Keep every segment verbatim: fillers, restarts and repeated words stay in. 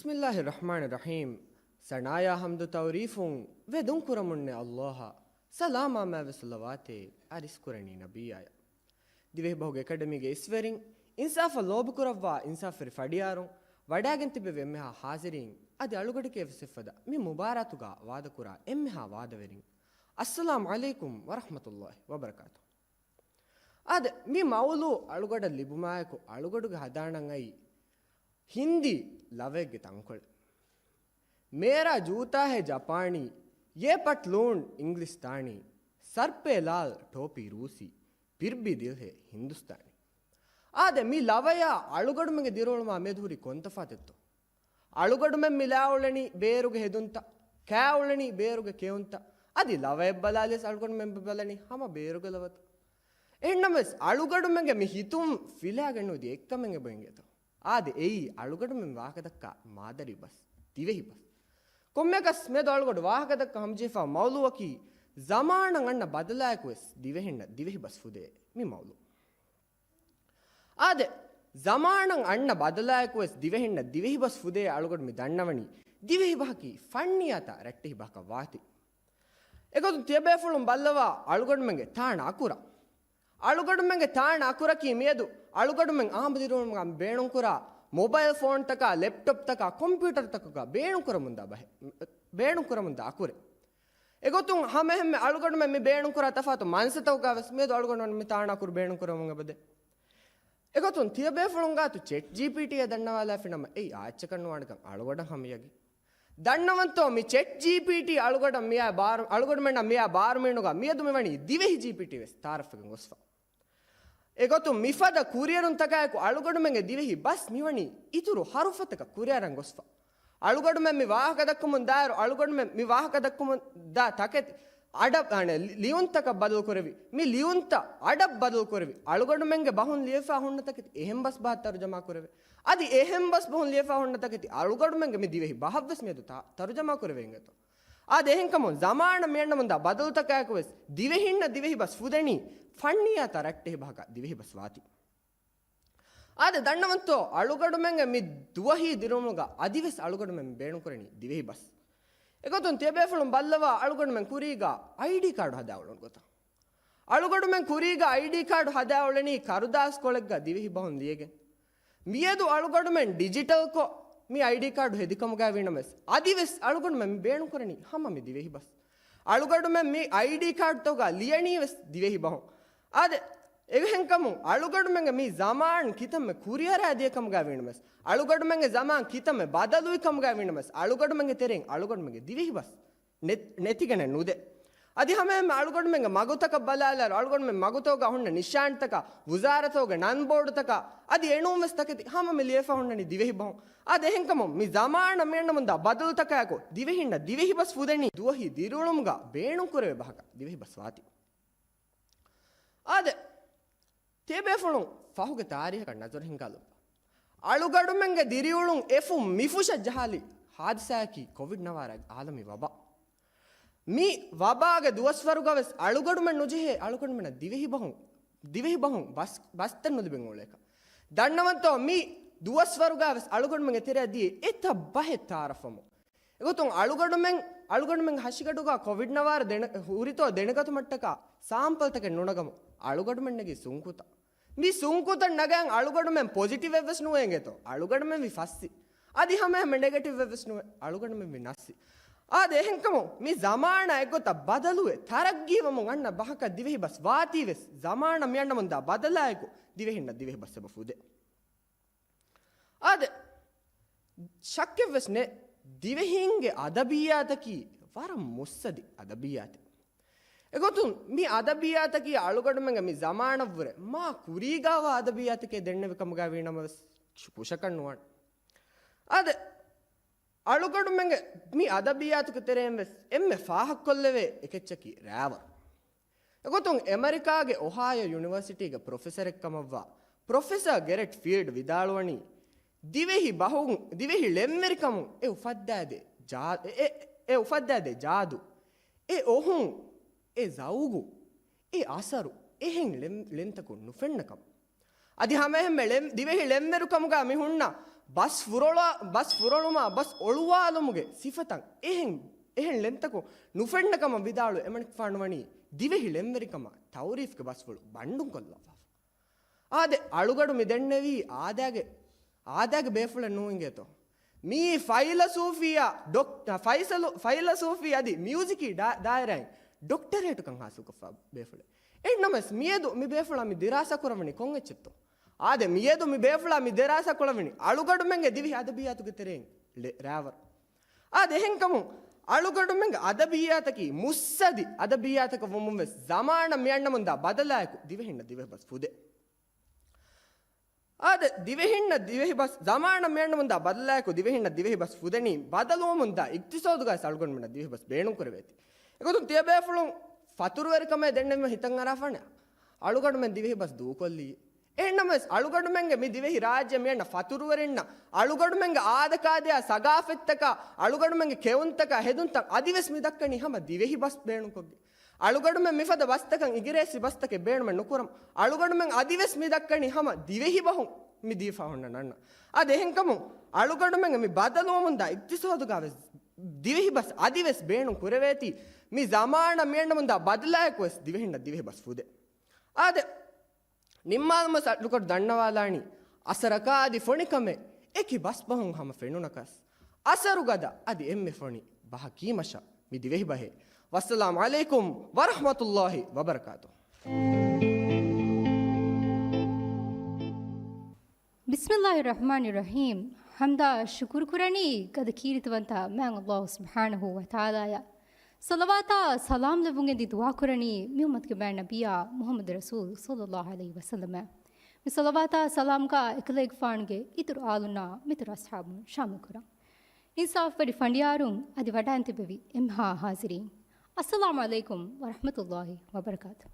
ބިސްމިއްލާހި ރަޙްމާނި ރަޙީމް. ސަނާޔާ ޙަމްދު ތަޢުރީފުން ވެދުން ކުރަމުންނެ ﷲ އަށް، ސަލާމާ މާތްވެސް ޞަލަވާތެއް އަރިސް ކުރަނީ ނަބިއްޔާޔަށް. ދިވެހި ބަހުގެ އެކަޑަމީގެ އިސްވެރިން، އިންސާފަށް ލޯބިކުރައްވާ އިންސާފުވެރި ފަޑިޔާރުން، ވަޑައިގެން ތިބެވި އެންމެހާ ޙާޟިރީން، އަދި އަޅުގަޑެކޭ ވެސް އެއްފަދަ މި މުބާރާތުގަ ވާދަކުރާ އެންމެހާ ވާދަވެރިން، އައްސަލާމު ޢަލައިކުމް ވަރަޙްމަތުﷲ ވަބަރަކާތުހު. އާދެ، މި މައުޟޫޢު އަޅުގަޑަށް ލިބުމާއެކު އަޅުގަޑުގެ ހަދާނަން އައީ ހިންދީ ލަވައެއްގެ ތަންކޮޅެއް. މޭރާ ޖޫތާ ހޭ ޖަޕާނީ، ޔޭ ޕަޓްލޫން އިންގްލިސްތާނީ، ސަރް ޕޭ ލާލް ޓޯޕީ ރޫސީ، ޕިރް ބީ ދިލް ހޭ ހިންދުސްތާނީ. އާދެ، މި ލަވަޔާ އަޅުގަޑުމެންގެ ދިރިއުޅުމާ މެދު ހުރި ކޮންތަފާތެއްތޯ؟ އަޅުގަޑުމެން މި ލާ އުޅެނީ ބޭރުގެ ހެދުންތައް، ކާ އުޅެނީ ބޭރުގެ ކެއުންތައް، އަދި ލަވައެއް ބަލާލިޔަސް އަޅުގަޑުމެން ބަލަނީ ހަމަ ބޭރުގެ ލަވަތައް. އެހެންނަމަވެސް، އަޅުގަޑުމެންގެ މި ހިތުން ފިލާގެން ނުދިޔަ އެއްކަމެއް އެބަ އިނގޭތޯ؟ އާދެ، އެއީ އަޅުގަޑުމެން ވާހަކަދައްކާ މާދަރީ ބަސް، ދިވެހި ބަސް. ކޮންމެއަކަސް މިއަދު އަޅުގަޑު ވާހަކަދައްކަ ހަމަޖެހިފާ މައުޟޫޢަކީ، ޒަމާނަށް އަންނަ ބަދަލާއެކު ވެސް ދިވެހިންނަށް ދިވެހި ބަސް ފުދޭ މި މައުޟޫޢު. އާދެ، ޒަމާނަށް އަންނަ ބަދަލާއެކު ވެސް ދިވެހިންނަށް ދިވެހި ބަސް ފުދޭ އަޅުގަޑު މި ދަންނަވަނީ، ދިވެހި ބަހަކީ ފަންނިޔާތާ ރައްޓެހި ބަހަކަށް ވާތީ. އެގޮތުން ތިޔަބޭފުޅުން ބައްލަވާ އަޅުގަޑުމެންގެ ތާނަ އަކުރަށް. އަޅުގަނޑުމެންގެ ތާނަ އަކުރަކީ މިއަދު އަޅުގަނޑުމެން އާނބުދިރިއުޅުމުގަ ބޭނުންކުރާ މޮބައިލް ފޯންތަކާ، ލެޕްޓޮޕްތަކާ، ކޮމްޕިއުޓަރުތަކުގަ ބޭނުންކުރަމުންދާ ބަހެއް، ބޭނުންކުރަމުންދާ އަކުރެއް. އެގޮތުން ހަމައެހެންމެ އަޅުގަނޑުމެން މި ބޭނުންކުރާ ތަފާތު މަންސަތަކުގަ ވެސް މިއަދު އަޅުގަނޑުމެން މި ތާނަ އަކުރު ބޭނުންކުރަމުން އެބަދޭ. އެގޮތުން ތިޔަބޭފުޅުން ގާތު ޗެޓް ޖީޕީޓީއެއް ދަންނަވާލާފިނަމަ އެއީ އާއްޗަކަށް ނުވާނެކަން އަޅުގަޑަށް ހަމަޔަގީ. ދަންނަވަންތޯ މި ޗެޓް ޖީޕީޓީ އަޅުގަޑަށް މިއާ ބާރު-، އަޅުގަޑުމެންނަށް މިއާ ބާރުމީނުގަ މިއަދު މިވަނީ ދިވެހި ޖީޕީޓީ ވެސް ތައާރަފްވެގެން ގޮސްފަ. އެގޮތުން މިފަދަ ކުރިއެރުންތަކާއެކު އަޅުގަޑުމެންގެ ދިވެހި ބަސް މިވަނީ އިތުރު ހަރުފަތަކަށް ކުރިއަރަން ގޮސްފަ. އަޅުގަޑުމެން މި ވާހަކަ ދައްކަމުން ދާއިރު އަޅުގަޑުމެން މި ވާހަކަ ދައްކަމުން ދާ ތަކެތި އަޑަށް، އަނެ، ލި-، ލިޔުންތަކަށް ބަދަލުކުރެވި، މި ލިޔުންތައް އަޑަށް ބަދަލުކުރެވި، އަޅުގަޑުމެންގެ ބަހުން ލިޔެފާ ހުންނަ ތަކެތި އެހެން ބަސް ބަހަށް ތަރުޖަމާ ކުރެވޭ. އަދި އެހެން ބަސް ބަހުން ލިޔެފާ ހުންނަ ތަކެތި އަޅުގަޑުމެންގެ މި ދިވެހި ބަހަށްވެސް މިއަދު ތަ-، ތަރުޖަމާ ކުރެވޭ އިނގޭތޯ. އާދެ، އެހެންކަމުން ޒަމާނަށް މިއަންނަމުންދާ ބަދަލުތަކާއެކު ވެސް ދިވެހިންނަށް ދިވެހި ބަސް ފުދެނީ ފަންނިޔާތާ ރައްޓެހި ބަހަކަށް ދިވެހި ބަސް ވާތީ. އާދެ، ދަންނަވަންތޯ އަޅުގަޑުމެންގެ މި ދުވަހީ ދިރިއުޅުމުގަ އަދިވެސް އަޅުގަޑުމެން ބޭނުންކުރަނީ ދިވެހި ބަސް. އެގޮތުން ތިޔަބޭފުޅުން ބައްލަވާ އަޅުގަޑުމެން ކުރީގަ އައިޑީ ކާޑު ހަދާ އުޅުނު ގޮތަށް. އަޅުގަޑުމެން ކުރީގަ އައިޑީ ކާޑު ހަދާ އުޅެނީ ކަރުދާސްކޮޅެއްގަ ދިވެހި ބަހުން ލިޔެގެން. މިއަދު އަޅުގަޑުމެން ޑިޖިޓަލްކޮށް މި އައިޑީ ކާޑު ހެދިކަމުގައި ވީނަމަވެސް، އަދިވެސް އަޅުގަޑުމެން މި ބޭނުންކުރަނީ ހަމަ މި ދިވެހި ބަސް. އަޅުގަޑުމެން މި އައިޑީ ކާޑުތަކުގަ ލިޔަނީވެސް ދިވެހި ބަހުން. އާދެ، އެހެންކަމުން އަޅުގަޑުމެންގެ މި ޒަމާން ކިތަންމެ ކުރިއަރާ ދިޔަކަމުގައި ވީނަމަވެސް، އަޅުގަޑުމެންގެ ޒަމާން ކިތަންމެ ބަދަލުވި ކަމުގައި ވީނަމަވެސް، އަޅުގަޑުމެންގެ ތެރެއިން އަޅުގަޑުމެންގެ ދިވެހި ބަސް ނެތް-، ނެތިގެނެއް ނުދޭ. އަދި ހަމައެހެންމެ އަޅުގަނޑުމެންގެ މަގުތަކަށް ބަލާލާއިރު، އަޅުގަނޑުމެން މަގުތަކުގަ ހުންނަ ނިޝާންތަކަށް، ވުޒާރަތުގެ ނަންބޯޑުތަކަށް، އަދި އެނޫންވެސް ތަކެތި ހަމަ މި ލިޔެފަ ހުންނަނީ ދިވެހި ބަހުން. އާދެ، އެހެންކަމުން މި ޒަމާނަށް މިއަންނަމުންދާ ބަދަލުތަކާއެކު ދިވެހިންނަށް ދިވެހި ބަސް ފުދެނީ ދުވަހީ ދިރިއުޅުމުގަ ބޭނުންކުރެވޭ ބަހަކަށް ދިވެހި ބަސް ވާތީ. އާދެ، ތިޔަބޭފުޅުން ފަހުގެ ތާރީހަކަށް ނަޒަރު ހިންގާލައްވާ. އަޅުގަޑުމެންގެ ދިރިއުޅުން އެފުށް މިފުށަށް ޖަހާލި ހާދިސާއަކީ ކޮވިޑް ނަވާރަ އާލަމީ ވަބާ. މި ވަބާގެ ދުވަސްވަރުގަވެސް އަޅުގަޑުމެން ނުޖެހޭ އަޅުގަނޑުމެންނަށް ދިވެހި ބަހުން، ދިވެހި ބަހުން ބަސް، ބަސްތައް ނުލިބެން އުޅޭކަށް. ދަންނަވަންތޯ މި ދުވަސްވަރުގަވެސް އަޅުގަނޑުމެންގެ ތެރެއަށް ދިޔަ އެތައް ބަހެއް ތައާރަފްވަމުން. އެގޮތުން އަޅުގަނޑުމެން، އަޅުގަނޑުމެންގެ ހަށިގަނޑުގަ ކޮވިޑް ނަވާރަ ދެނެ-، ހުރިތޯ ދެނެގަތުމަށްޓަކާ ސާމްޕަލްތަކެއް ނުނަގަމު އަޅުގަނޑުމެން ނެގީ ސުންކުތައް. މި ސުންކުތައް ނަގަން އަޅުގަނޑުމެން ޕޮޒިޓިވް އެއްވެސް ނުވޭ އިނގޭތޯ. އަޅުގަނޑުމެން ވި ފައްސި. އަދި ހަމައެހެންމެ ނެގެޓިވް އެއްވެސް ނުވޭ. އަޅުގަނޑުމެން ވި ނައްސި. އާދެ، އެހެންކަމުން މި ޒަމާނާ އެއްގޮތަށް ބަދަލުވެ، ތަރައްގީވަމުން އަންނަ ބަހަކަށް ދިވެހި ބަސް ވާތީވެސް، ޒަމާނަށް މިއަންނަމުންދާ ބަދަލާއެކު ދިވެހިންނަށް ދިވެހި ބަސް އެބަ ފުދޭ. އާދެ، ޝައްކެއްވެސް ނެތް، ދިވެހީންގެ އަދަބިއްޔާތަކީ ވަރަށް މުއްސަދި އަދަބިއްޔާތެއް. އެގޮތުން މި އަދަބިއްޔާތަކީ އަޅުގަނޑުމެންގެ މި ޒަމާނަށްވުރެ މާ ކުރީގާވާ އަދަބިއްޔާތެކޭ ދެންނެވި ކަމުގައި ވީނަމަވެސް ކުށަކަށް ނުވާނެ. އާދެ، އަޅުގަނޑުމެންގެ މި އަދަބިއްޔާތުގެ ތެރެއިން ވެސް އެންމެ ފާހަގަކޮށްލެވޭ އެކެއްޗަކީ ރާވަރު. އެގޮތުން އެމެރިކާގެ އޮހާޔޯ ޔުނިވަރސިޓީގެ ޕްރޮފެސަރެއް ކަމަށްވާ ޕްރޮފެސަރ ގެރެޓް ފީލްޑް ވިދާޅުވަނީ، ދިވެހި ބަހުން، ދިވެހި ޅެންވެރިކަމުން އެ އުފައްދާދޭ ޖާ-، އެ، އެ، އެ އުފައްދާދޭ ޖާދު، އެ އޮހުން، އެ ޒައުގު، އެ އަސަރު އެހެން ޅެން-، ޅެންތަކުން ނުފެންނަކަމަށް. އަދި ހަމައެހެންމެ ޅެން-، ދިވެހި ޅެންވެރިކަމުގަ މި ހުންނަ ބަސް ފުރޮޅާ، ބަސް ފުރޮޅުމާ ބަސް އޮޅުވާލުމުގެ ސިފަތައް އެހެން، އެހެން ޅެންތަކުން ނުފެންނަ ކަމަށް ވިދާޅުވެ އެމަނިކުފާނު ވަނީ ދިވެހި ޅެންވެރިކަމާ ތައުރީފްގެ ބަސްފުޅު ބަންޑުން ކޮށްލައްވާފަ. އާދެ، އަޅުގަޑު މި ދެންނެވީ އާދައިގެ، އާދައިގެ ބޭފުޅެއް ނޫން އިނގޭތޯ. މީ ފައިލަސޫފީއާ ޑޮކް-، ފައިސަލު-، ފައިލަސޫފީ އަދި މިއުޒިކީ ޑާ-، ދާއިރާއިން ޑޮކްޓަރޭޓުކަން ހާސިލްކޮށްފަ ބޭފުޅެއް. އެހެންނަމަވެސް މިއަދު މި ބޭފުޅާ މި ދިރާސާ ކުރައްވަނީ ކޮން އެއްޗެއްތޯ؟ އާދެ، މިއަދު މި ބޭފުޅާ މި ދިރާސާ ކުރައްވަނީ އަޅުގަޑުމެންގެ ދިވެހި އަދަބިއްޔާތުގެ ތެރެއިން ޅެ-، ރާވަރު. އާދެ، އެހެންކަމުން އަޅުގަޑުމެންގެ އަދަބިއްޔާތަކީ މުއްސަދި އަދަބިއްޔާތަކަށް ވުމުން ވެސް ޒަމާނަށް މިއަންނަމުންދާ ބަދަލާއެކު ދިވެހިންނަށް ދިވެހި ބަސް ފުދޭ. އާދެ، ދިވެހިންނަށް ދިވެހި ބަސް، ޒަމާނަށް މިއަންނަމުންދާ ބަދަލާއެކު ދިވެހިންނަށް ދިވެހި ބަސް ފުދެނީ ބަދަލުވަމުންދާ އިގްތިސޯދުގައި އަޅުގަނޑުމެންނަށް ދިވެހި ބަސް ބޭނުން ކުރެވޭތީ. އެގޮތުން ތިޔަބޭފުޅުން ފަތުރުވެރިކަމޭ ދެންނެވީމަ ހިތަށް އަރާފާނެ އަޅުގަނޑުމެން ދިވެހި ބަސް ދޫކޮށްލީ. އެހެންނަމަވެސް އަޅުގަނޑުމެންގެ މި ދިވެހި ރާއްޖެ މިއަންނަ ފަތުރުވެރިންނަށް، އަޅުގަނޑުމެންގެ އާދަކާދަޔާ ސަގާފަތްތަކާ، އަޅުގަނޑުމެންގެ ކެއުންތަކާ ހެދުންތައް އަދިވެސް މި ދައްކަނީ ހަމަ ދިވެހި ބަސް ބޭނުންކޮށްގެން. އަޅުގަނޑުމެން މިފަދަ ބަސްތަކަށް އިނގިރޭސި ބަސްތަކެއް ބޭނުމެއް ނުކުރަމު. އަޅުގަނޑުމެން އަދިވެސް މި ދައްކަނީ ހަމަ ދިވެހި ބަހުން މި ދީފަ ހުންނަ ނަންނަ. އަދި އެހެންކަމުން އަޅުގަނޑުމެންގެ މި ބަދަލުވަމުންދާ އިގްތިސޯދުގަ ވެސް ދިވެހި ބަސް އަދިވެސް ބޭނުން ކުރެވޭތީ، މި ޒަމާނަށް މިއަންނަމުންދާ ބަދަލާއެކު ވެސް ދިވެހިންނަށް ދިވެހި ބަސް ފުދޭ. އާދެ، ނިންމާލުމަށް އަޅުގަޑު ދަންނަވާލާނީ، އަސަރަކާ އަދި ފޮނިކަމެއް އެކި ބަސްބަހުން ހަމަ ފެނުނަކަސް، އަސަރުގަދަ އަދި އެންމެ ފޮނި ބަހަކީ މަށަށް މި ދިވެހި ބަހޭ. ވައްސަލާމް ޢަލައިކުމް ވަރަޙްމަތުﷲ ވަބަރަކާތުހު. ބިސްމިﷲ ރަޙްމާނި ރަޙީމް. ޙަމްދާ ޝުކުރު ކުރަނީ ގަދަ ކީރިތިވަންތަ މާތް ﷲ ސުބްޙާނަހޫ ވަތަޢާލާއަށް. ޞަލަވާތާ ސަލާމް ލެއްވުން ގެންދި ދުޢާ ކުރަނީ މި އުއްމަތުގެ މާތް ނަބިއްޔާ މުޙައްމަދު ރަސޫލު ޞައްލަﷲ ޢަލައިހި ވަސައްލަމަށް. މި ޞަލަވާތާ ސަލާމްގާ އެކަލޭގެފާނުގެ އިތުރު އާލުންނާ މިތުރު އަޞްޙާބުން ޝާމިލް ކުރަން. އިންސާފުވެރި ފަނޑިޔާރުން އަދި ވަޑައިން ތިއްބެވި އެންމެހާ ޙާޟިރީން، އައްސަލާމު ޢަލައިކުމް ވަރަޙްމަތުﷲ ވަބަރަކާތުހު.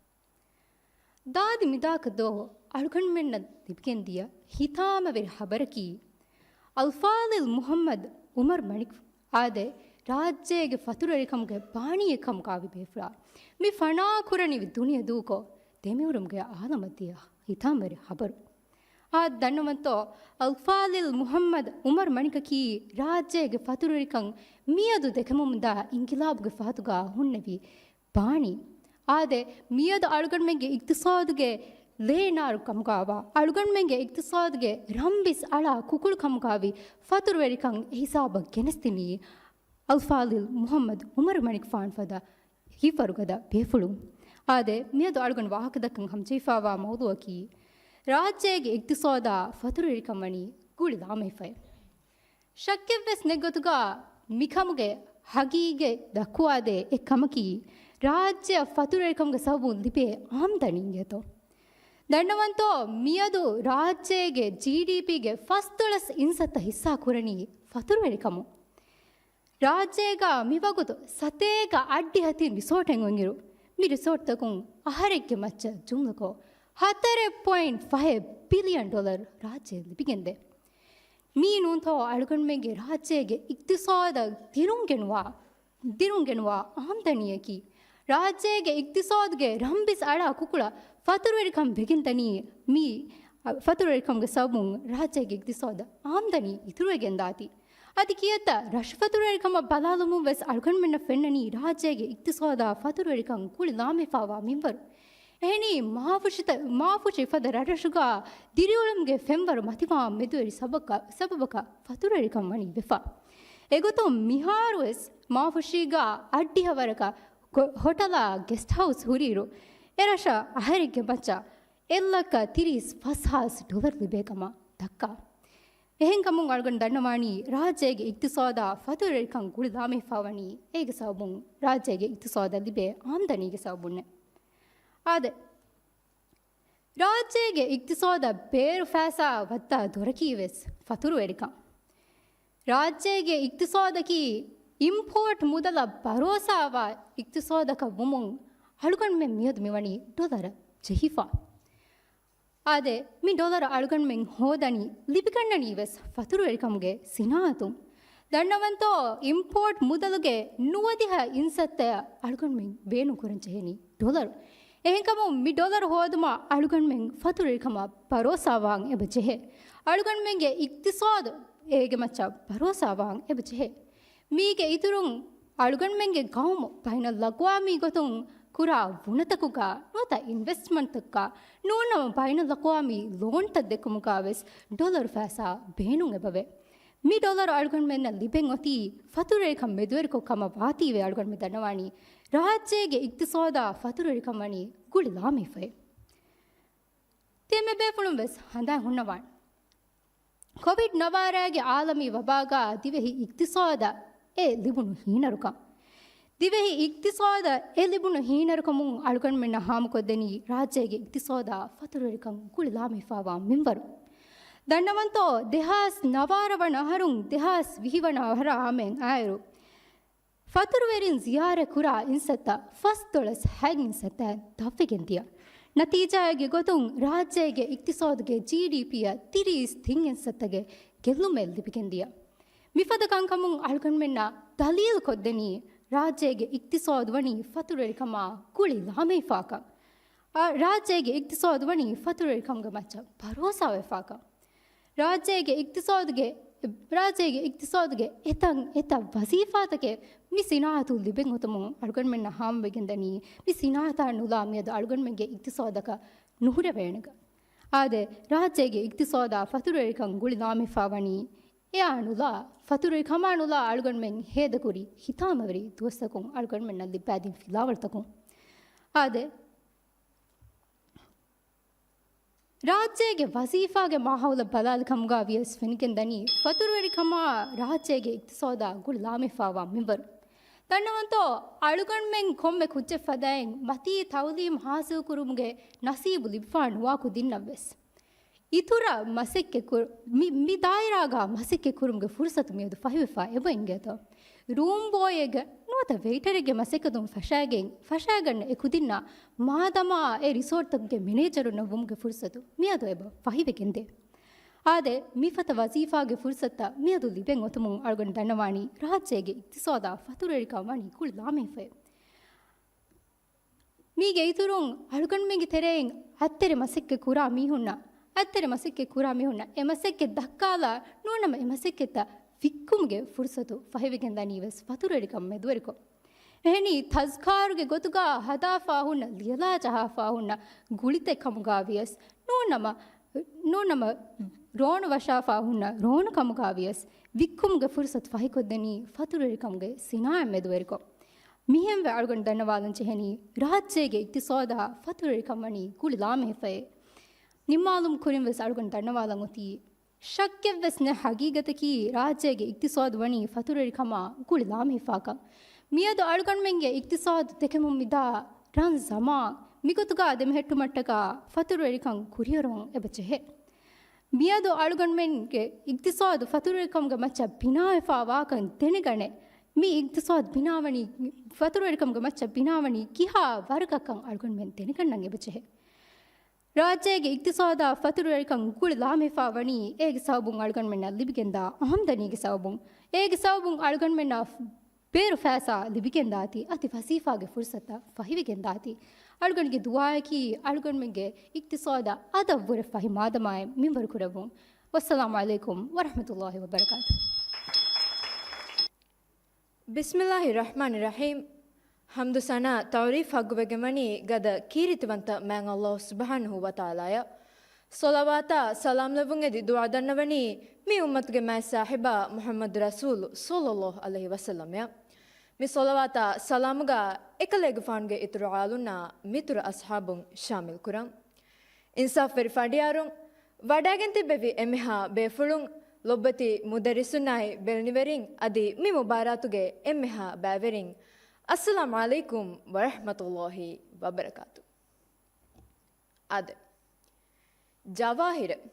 ދާދި މިދާކަށް ދޯ އަޅުގަނޑުމެންނަށް ލިބިގެންދިޔަ ހިތާމަވެރި ޚަބަރަކީ، އަލްފާޟިލް މުޙައްމަދު ޢުމަރު މަނިކު އާދެ، ރާއްޖޭގެ ފަތުރުވެރިކަމުގެ ބާނީއެއް ކަމުގާވި ބޭފުޅާ މި ފަނާ ކުރަނިވި ދުނިޔެ ދޫކޮށް، ދެމިއުރުމުގެ ޢާލަމަށް ދިޔަ ހިތާމަވެރި ޚަބަރު. އާދެ، ދަންނަވަންތޯ، އަލްފާޟިލް މުޙައްމަދު ޢުމަރު މަނިކަކީ ރާއްޖޭގެ ފަތުރުވެރިކަން މިއަދު ދެކެމުންދާ އިންޤިލާބުގެ ފަހަތުގާ ހުންނެވި ބާނީ. އާދެ، މިއަދު އަޅުގަނޑުމެންގެ އިޤްތިޞާދުގެ ލޭނާރު ކަމުގާވާ، އަޅުގަނޑުމެންގެ އިޤްތިޞާދުގެ ރަންބިސް އަޅާ ކުކުޅު ކަމުގާވި ފަތުރުވެރިކަން އެހިސާބަށް ގެނެސްދިނީ އަލްފާޟިލް މުޙައްމަދު ޢުމަރު މަނިކުފާނު ފަދަ ހިތްވަރުގަދަ ބޭފުޅުން. އާދެ، މިއަދު އަޅުގަނޑު ވާހަކަދައްކަން ހަމަޖެހިފާވާ މައުޟޫޢަކީ، ރާއްޖޭގެ އިޤްތިޞާދާ ފަތުރުވެރިކަން ވަނީ ގުޅި ލާމެހިފައި. ޝައްކެއްވެސް ނެތްގޮތުގާ މިކަމުގެ ހަގީގަތް ދައްކުވާދޭ އެއްކަމަކީ، ރާއްޖެއަށް ފަތުރުވެރިކަމުގެ ސަބަބުން ލިބޭ އާމްދަނީ އިނގޭތޯ. ދަންނަވަންތޯ، މިއަދު ރާއްޖޭގެ ޖީޑީޕީގެ ފަސްދޮޅަސް އިންސައްތަ ހިއްސާ ކުރަނީ ފަތުރުވެރިކަމުން. ރާއްޖޭގަ މިވަގުތު ސަތޭކަ އަށްޑިހަ ތިން ރިސޯޓެއް އޮތްއިރު، މި ރިސޯޓްތަކުން އަހަރެއްގެ މައްޗަށް ޖުމްލަކޮށް، ހަތަރެއް ޕޮއިންޓް ފަހެއް ބިލިއަން ޑޮލަރު ރާއްޖެ ލިބިގެންދޭ. މީ ނޫންތޯ އަޅުގަނޑުމެންގެ ރާއްޖޭގެ އިޤްތިޞާދަށް ދިރުންގެނުވާ، ދިރުންގެނުވާ އާމްދަނީއަކީ؟ ރާއްޖޭގެ އިޤްތިޞާދުގެ ރަންބިސް އަޅާ ކުކުޅަށް ފަތުރުވެރިކަން ވެގެންދަނީ މީ، އަ، ފަތުރުވެރިކަމުގެ ސަބަބުން ރާއްޖޭގެ އިޤްތިޞާދަށް އާމްދަނީ އިތުރުވެގެންދާތީ. އަދި ކިއެއްތަ ރަށު ފަތުރުވެރިކަމަށް ބަލާލުމުން ވެސް އަޅުގަނޑުމެންނަށް ފެންނަނީ ރާއްޖޭގެ އިޤްތިޞާދާ ފަތުރުވެރިކަން ގުޅި ލާމެހިފާވާ މިންވަރު. އެހެނީ މާފުށިތަ-، މާފުށި ފަދަ ރަށްރަށުގާ ދިރިއުޅުމުގެ ފެންވަރު މަތިވާން މެދުވެރި ސަބަބަކަ-، ސަބަބަކަށް ފަތުރުވެރިކަން ވަނީ ވެފަ. އެގޮތުން މިހާރުވެސް މާފުށީގާ އައްޑިހަ ވަރަކަށް ކޮ-، ހޮޓަލާ ގެސްޓް ހައުސް ހުރިއިރު، އެރަށަށް އަހަރެއްގެ މައްޗަށް އެއްލައްކަ ތިރީސް ފަސް ހާސް ޑޮލަރު ލިބޭ ކަމަށް ދައްކާ. އެހެންކަމުން އަޅުގަނޑު ދަންނަވާނީ، ރާއްޖޭގެ އިޤްތިޞާދާ ފަތުރުވެރިކަން ގުޅި ލާމެހިފާވަނީ އޭގެ ސަބަބުން، ރާއްޖޭގެ އިޤްތިޞާދަށް ލިބޭ އާމްދަނީގެ ސަބަބުންނޭ. އާދެ، ރާއްޖޭގެ އިޤްތިޞާދަށް ބޭރު ފައިސާ ވައްދާ ދޮރަކީ ވެސް ފަތުރުވެރިކަން. ރާއްޖޭގެ އިޤްތިޞާދަކީ އިމްޕޯޓް މުދަލަށް ބަރޯސާވާ އިޤްތިޞާދަކަށް ވުމުން އަޅުގަނޑުމެން މިއަދު މިވަނީ ޑޮލަރަށް ޖެހިފަ. އާދެ، މި ޑޮލަރު އަޅުގަނޑުމެން ހޯދަނީ، ލިބިގަންނަނީ ވެސް ފަތުރުވެރިކަމުގެ ސިނާއަތުން. ދަންނަވަންތޯ، އިމްޕޯޓް މުދަލުގެ ނުވަދިހަ އިންސައްތައަށް އަޅުގަނޑުމެން ބޭނުން ކުރަން ޖެހެނީ ޑޮލަރު. އެހެންކަމުން މި ޑޮލަރު ހޯދުމަށް އަޅުގަނޑުމެން ފަތުރުވެރިކަމަށް ބަރޯސާވާން އެބަ ޖެހޭ. އަޅުގަނޑުމެންގެ އިޤްތިޞާދު އޭގެ މައްޗަށް ބަރޯސާވާން އެބަޖެހޭ. މީގެ އިތުރުން އަޅުގަނޑުމެންގެ ގައުމު ބައިނަލްއަޤްވާމީ ގޮތުން ކުރާ ވުނަތަކުގަ ނުވަތަ އިންވެސްޓްމަންޓްތަކުގަ ނޫންނަމަ ބައިނަލްއަޤްވާމީ ލޯންތައް ދެއްކުމުގަ ވެސް ޑޮލަރު ފައިސާ ބޭނުން އެބަވޭ. މި ޑޮލަރު އަޅުގަނޑުމެންނަށް ލިބެން އޮތީ ފަތުރުވެރިކަން މެދުވެރިކޮށް ކަމަށް ވާތީވެ އަޅުގަނޑުމެން ދަންނަވާނީ ރާއްޖޭގެ އިޤްތިޞާދާ ފަތުރުވެރިކަން ވަނީ ގުޅި ލާމެހިފައޭ. ތިޔަ މި ބޭފުޅުން ވެސް ހަނދާން ހުންނަވާނެ. ކޮވިޑް ނަވާރައިގެ އާލަމީ ވަބާގާ ދިވެހި އިޤްތިޞާދަށް އެ ލިބުނު ހީނަރުކަން. ދިވެހި އިޤްތިޞާދަށް އެ ލިބުނު ހީނަރުކަމުން އަޅުގަނޑުމެންނަށް ހާމަކޮށްދެނީ ރާއްޖޭގެ އިޤްތިޞާދާ ފަތުރުވެރިކަން ގުޅި ލާމެހިފާވާ މިންވަރު. ދަންނަވަންތޯ، ދެހާސް ނަވާރަ ވަނަ އަހަރުން ދެހާސް ވިހި ވަނަ އަހަރާ ހަމައަށް އައިރު، ފަތުރުވެރިން ޒިޔާރަތް ކުރާ އިންސައްތަ ފަސްދޮޅަސް ހަތް އިންސައްތައިން ދަށްވެގެން ދިޔަ. ނަތީޖާއެއްގެ ގޮތުން ރާއްޖޭގެ އިޤްތިޞާދުގެ ޖީޑީޕީއަށް ތިރީސް ތިން އިންސައްތަގެ ގެއްލުމެއް ލިބިގެން ދިޔަ. މިފަދަ ކަންކަމުން އަޅުގަނޑުމެންނަށް ދަލީލު ކޮށްދެނީ ރާއްޖޭގެ އިޤްތިޞާދު ވަނީ ފަތުރުވެރިކަމާ ގުޅި ލާމެހިފާކަން. އާ، ރާއްޖޭގެ އިޤްތިޞާދު ވަނީ ފަތުރުވެރިކަމުގެ މައްޗަށް ބަރޯސާވެފާކަން. ރާއްޖޭގެ އިޤްތިޞާދުގެ، ރާއްޖޭގެ އިޤްތިޞާދުގެ އެތަން އެތައް ވަޒީފާތަކެއް މި ސިނާއަތު ލިބެން އޮތުމުން އަޅުގަނޑުމެންނަށް ހާމަވެގެންދަނީ، މި ސިނާއަތާ ނުލާ މިއަދު އަޅުގަނޑުމެންގެ އިޤްތިޞާދަކަށް ނުހުރެވޭނެގަ. އާދެ، ރާއްޖޭގެ އިޤްތިޞާދާ ފަތުރުވެރިކަން ގުޅި ލާމެހިފާ ވަނީ، އެއާ ނުލާ، ފަތުރުވެރިކަމާ ނުލާ އަޅުގަނޑުމެން ހޭދަކުރި ހިތާމަވެރި ދުވަސްތަކުން އަޅުގަނޑުމެންނަށް ލިއްބައިދިން ފިލާވަޅުތަކުން. އާދެ، ރާއްޖޭގެ ވަޒީފާގެ މާހައުލަށް ބަލާލި ކަމުގަ ވިޔަސް ފެނިގެން ދަނީ، ފަތުރުވެރިކަމާ ރާއްޖޭގެ އިޤްތިޞާދާ ގުޅި ލާމެހިފާވާ މިންވަރު. ދަންނަވަންތޯ، އަޅުގަނޑުމެން ކޮންމެ ކުއްޖެއް ފަދައިން މަތީ ތައުލީމް ހާސިލް ކުރުމުގެ ނަސީބު ލިބިފާ ނުވާ ކުދިންނަށް ވެސް އިތުރަށް މަސައްކަތް ކުރ-، މި، މި ދާއިރާގަ މަސައްކަތް ކުރުމުގެ ފުރުސަތު މިއަދު ފަހިވެފަ އެބަ އިނގޭތޯ. ރޫމް ބޯއެއްގެ ނުވަތަ ވެއިޓަރެއްގެ މަސައްކަތުން ފަށައިގެން، ފަށައިގަންނަ އެ ކުދިންނަށް މާދަމާ އެ ރިސޯޓްތަކުގެ މެނޭޖަރުންނަށް ވުމުގެ ފުރުސަތު މިއަދު އެބަ ފަހިވެގެންދޭ. އާދެ، މިފަދަ ވަޒީފާގެ ފުރުސަތުތައް މިއަދު ލިބެން އޮތުމުން އަޅުގަނޑު ދަންނަވާނީ ރާއްޖޭގެ އިޤްތިޞާދާ ފަތުރުވެރިކަން ވަނީ ގުޅި ލާމެހިފައޭ. މީގެ އިތުރުން އަޅުގަނޑުމެންގެ ތެރެއިން އަތްތެރި މަސައްކަތް ކުރާ މީހުންނަށް، އަތްތެރި މަސައްކަތް ކުރާ މީހުންނަށް އެ މަސައްކަތް ދައްކާލާ، ނޫނަމަ އެ މަސައްކަތްތައް ވިއްކުމުގެ ފުރުސަތު ފަހިވެގެން ދަނީ ވެސް ފަތުރުވެރިކަން މެދުވެރިކޮށް. އެހެނީ، ތަޒްކާރުގެ ގޮތުގަ ހަދާފާ ހުންނަ ލިޔެލާ ޖަހާފާ ހުންނަ ގުޅިތެއް ކަމުގަ ވިޔަސް، ނޫނަމަ، ނޫނަމަ ރޯނު ވަށާފާ ހުންނަ ރޯނު ކަމުގަ ވިޔަސް، ވިއްކުމުގެ ފުރުސަތު ފަހިކޮށްދެނީ ފަތުރުވެރިކަމުގެ ސިނާއަތް މެދުވެރިކޮށް. މިހެންވެ އަޅުގަނޑު ދަންނަވާލަން ޖެހެނީ، ރާއްޖޭގެ އިޤްތިޞާދާ ފަތުރުވެރިކަން ވަނީ ގުޅި ލާމެހިފައޭ. ނިންމާލުމުގެ ކުރިން ވެސް އަޅުގަނޑު ދަންނަވާލަން އޮތީ، ޝައްކެއްވެސް ނެތް ހަގީގަތަކީ ރާއްޖޭގެ އިޤްތިޞާދު ވަނީ ފަތުރުވެރިކަމާ ގުޅި ލާމެހިފާކަން. މިއަދު އަޅުގަނޑުމެންގެ އިޤްތިޞާދު ދެކެމުން މިދާ ރަން ޒަމާން މިގޮތުގަ ދެމެހެއްޓުމަށްޓަކާ ފަތުރުވެރިކަން ކުރިއަރުވަން އެބަ ޖެހޭ. މިއަދު އަޅުގަނޑުމެންގެ އިޤްތިޞާދު ފަތުރުވެރިކަމުގެ މައްޗަށް ބިނާވެފާ ވާކަން ދެނެގަނެ، މި އިޤްތިޞާދު ބިނާވަނީ، ފަތުރުވެރިކަމުގެ މައްޗަށް ބިނާވަނީ ކިހާ ވަރަކަށްކަން އަޅުގަނޑުމެން ދެނެގަންނަން އެބަ ޖެހޭ. ރާއްޖޭގެ އިޤްތިޞާދާ ފަތުރުވެރިކަން ގުޅި ލާމެހިފާ ވަނީ، އޭގެ ސަބަބުން އަޅުގަނޑުމެންނަށް ލިބިގެންދާ އާމްދަނީގެ ސަބަބުން. އޭގެ ސަބަބުން އަޅުގަނޑުމެންނަށް ބޭރު ފައިސާ ލިބިގެންދާތީ، އަދި ވަޒީފާގެ ފުރުސަތުތައް ފަހިވެގެންދާތީ. އަޅުގަނޑުގެ ދުޢާއަކީ އަޅުގަނޑުމެންގެ އިޤްތިޞާދަށް އަދަށްވުރެ ފަހި މާދަމާއެއް މިންވަރު ކުރެއްވުން. ވައްސަލާމު ޢަލައިކުމް ވަރަޙްމަތުﷲި ވަބަރަކާތުހު. ބިސްމިﷲި ރަޙްމާނި ރަޙީމް. ޙަމްދު ސަނާ ތަޢުރީފް ޙައްޤުވެގެންވަނީ ގަދަ ކީރިތިވަންތަ މާތް ﷲ ސުބްޙާނަހޫ ވަތަޢާލާއަށް. ޞަލަވާތާ ސަލާމް ލެއްވުންއެދި ދުޢާ ދަންނަވަނީ މި އުއްމަތުގެ މާތް ޞާޙިބާ މުޙައްމަދު ރަސޫލު ޞައްލަﷲު ޢަލައިހި ވަސައްލަމަށް. މި ޞަލަވާތާ ސަލާމުގަ އެކަލޭގެފާނުގެ އިތުރު އާލުންނާ މިތުރު އަޞްޙާބުން ޝާމިލް ކުރަން. އިންސާފްވެރި ފަނޑިޔާރުން، ވަޑައިގެން ތިއްބެވި އެންމެހާ ބޭފުޅުން، ލޮބުވެތި މުދައްރިސުންނާއި ބެލެނިވެރިން، އަދި މި މުބާރާތުގެ އެންމެހާ ބައިވެރިން، އައްސަލާމު ޢަލައިކުމް ވަރަޙްމަތުﷲި ވަބަރަކާތު. އާދެ. ޖަވާހިރެއް.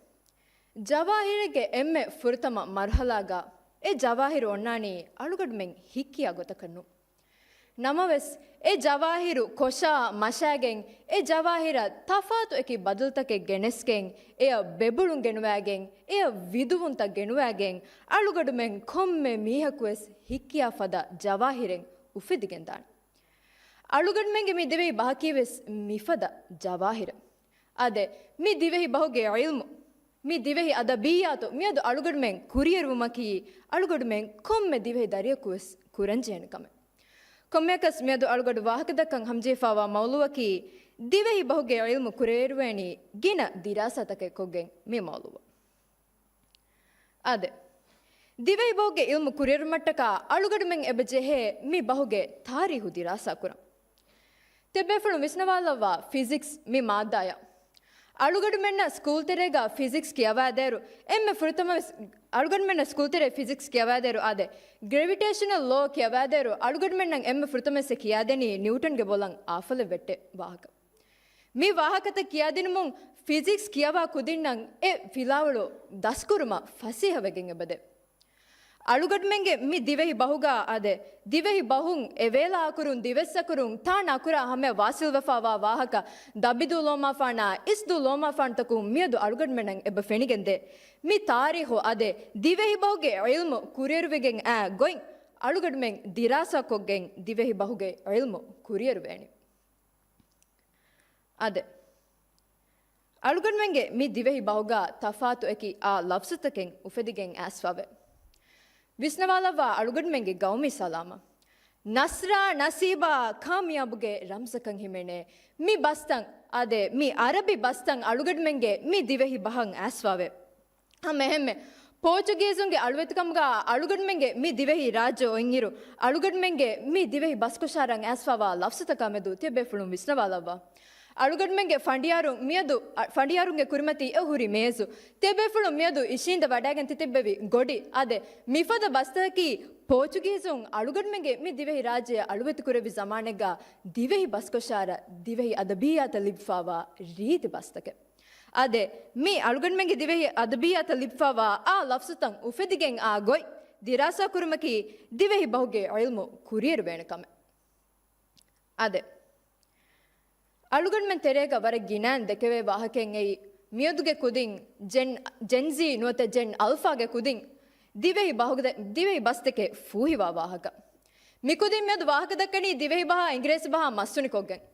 ޖަވާހިރެއްގެ އެންމެ ފުރަތަމަ މަރުޙަލާގަ އެ ޖަވާހިރު އޮންނާނީ އަޅުގަޑުމެން ހިއްކިޔާ ގޮތަކަށް ނޫން. ނަމަވެސް، އެ ޖަވާހިރު ކޮށާ މަށާގެން، އެ ޖަވާހިރަށް ތަފާތު އެކި ބަދަލުތަކެއް ގެނެސްގެން، އެޔަށް ބެބުޅުން ގެނުވާގެން، އެޔަށް ވިދުވުންތައް ގެނުވާގެން، އަޅުގަޑުމެން ކޮންމެ މީހަކުވެސް ހިއްކިޔާ ފަދަ ޖަވާހިރެއް އުފެދިގެންދާނެ. އަޅުގަނޑުމެންގެ މި ދިވެހި ބަހަކީވެސް މިފަދަ ޖަވާހިރެއް. އާދެ، މި ދިވެހި ބަހުގެ ޢިލްމު، މި ދިވެހި އަދަބިއްޔާތު މިއަދު އަޅުގަނޑުމެން ކުރިއެރުވުމަކީ އަޅުގަނޑުމެން ކޮންމެ ދިވެހި ދަރިޔަކުވެސް ކުރަންޖެހޭނެ ކަމެއް. ކޮންމެއަކަސް މިއަދު އަޅުގަނޑު ވާހަކަދައްކަން ހަމަޖެހިފާވާ މައުލޫއަކީ ދިވެހި ބަހުގެ ޢިލްމު ކުރިއެރުވޭނީ ގިނަ ދިރާސާތަކެއް ކޮށްގެން މި މައުލޫއަށް. އާދެ، ދިވެހި ބަހުގެ ޢިލްމު ކުރިއެރުމަށްޓަކާ އަޅުގަނޑުމެން އެބަ ޖެހޭ މި ބަހުގެ ތާރީހު ދިރާސާ ކުރަން. ތިޔަބޭފުޅުން ވިސްނަވާލައްވާ ފިޒިކްސް މި މާއްދާއަށް. އަޅުގަނޑުމެންނަށް ސްކޫލް ތެރޭގަ ފިޒިކްސް ކިޔަވާދޭއިރު އެންމެ ފުރަތަމަ ވެސް، އަޅުގަނޑުމެންނަށް ސްކޫލް ތެރޭ ފިޒިކްސް ކިޔަވާދޭއިރު އާދެ، ގްރެވިޓޭޝަނަލް ލޯ ކިޔަވާދޭއިރު އަޅުގަނޑުމެންނަށް އެންމެ ފުރަތަމަ ވެސް ކިޔާދެނީ ނިއުޓަންގެ ބޮލަށް އާފަލެއް ވެއްޓޭ ވާހަކަ. މި ވާހަކަތައް ކިޔާދިނުމުން ފިޒިކްސް ކިޔަވާ ކުދިންނަށް އެ ފިލާވަޅު ދަސްކުރުމަށް ފަސޭހަވެގެން އެބަދޭ. އަޅުގަނޑުމެންގެ މި ދިވެހި ބަހުގަ އާދެ، ދިވެހި ބަހުން އެވޭލާ އަކުރުން ދިވެއްސަކުރުން ތާނަ އަކުރާ ހަމަޔަށް ވާސިލްވެފާވާ ވާހަކަ ދަބިދޫ ލޯމާފާނާ އިސްދޫ ލޯމާފާނުތަކުން މިއަދު އަޅުގަނޑުމެންނަށް އެބަ ފެނިގެންދޭ. މި ތާރީހު އާދެ، ދިވެހި ބަހުގެ ޢިލްމު ކުރިއެރުވިގެން އާ ގޮތް އަޅުގަނޑުމެން ދިރާސާ ކޮށްގެން ދިވެހި ބަހުގެ ޢިލްމު ކުރިއެރުވޭނެ. އާދެ، އަޅުގަނޑުމެންގެ މި ދިވެހި ބަހުގަ ތަފާތު އެކި އާ ލަފްޒުތަކެއް އުފެދިގެން އައިސްފަވޭ. ވިސްނަވާލައްވާ އަޅުގަނޑުމެންގެ ގައުމީ ސަލާމަ. ނަސްރާ ނަސީބާ ކާމިޔާބުގެ ރަމްޒަކަށް ހިމެނޭ. މި ބަސްތައް، އާދެ، މި އަރަބި ބަސްތައް އަޅުގަނޑުމެންގެ މި ދިވެހި ބަހަށް އައިސްފަވޭ. ހަމަ އެހެންމެ، ޕޯޗުގީޒުންގެ އަޅުވެތިކަމުގަ އަޅުގަނޑުމެންގެ މި ދިވެހި ރާއްޖެ އޮތްއިރު، އަޅުގަނޑުމެންގެ މި ދިވެހި ބަސްކޮށާރަން އައިސްފަވާ ލަފްޒުތަކާ މެދު ތިޔަބޭފުޅުން ވިސްނަވާލައްވާ. އަޅުގަނޑުމެންގެ ފަނޑިޔާރުން މިއަދު، އަ، ފަނޑިޔާރުންގެ ކުރިމަތީ އެ ހުރި މޭޒު. ތިޔަބޭފުޅުން މިއަދު އިށީނދެ ވަޑައިގެން ތިތިއްބެވި ގޮޑި. އާދެ، މިފަދަ ބަސްތަކަކީ ޕޯޗުގީޒުން އަޅުގަނޑުމެންގެ މި ދިވެހި ރާއްޖެ އަޅުވެތިކުރެއްވި ޒަމާނެއްގަ ދިވެހި ބަސްކޮށާރަށް ދިވެހި އަދަބިއްޔާތަށް ލިބިފާވާ ރީތި ބަސްތަކެއް. އާދެ، މި އަޅުގަނޑުމެންގެ ދިވެހި އަދަބިއްޔާތަށް ލިބިފާވާ އާ ލަފްޒުތައް އުފެދިގެން އާ ގޮތް ދިރާސާ ކުރުމަކީ ދިވެހި ބަހުގެ ޢިލްމު ކުރިއެރުވޭނެ ކަމެއް. އާދެ، އަޅުގަނޑުމެން ތެރޭގަ ވަރަށް ގިނައިން ދެކެވޭ ވާހަކައެއް އެއީ، މިއަދުގެ ކުދިން ޖެން، ޖެން ޒީ ނުވަތަ ޖެން އަލްފާގެ ކުދިން ދިވެހި ބަހުގެ، ދިވެހި ބަސްތަކެއް ފޫހިވާ ވާހަކަ. މިކުދިން މިއަދު ވާހަކަ ދައްކަނީ ދިވެހި ބަހާ އިނގިރޭސި ބަހާ މަސްތުނިކޮށްގެން.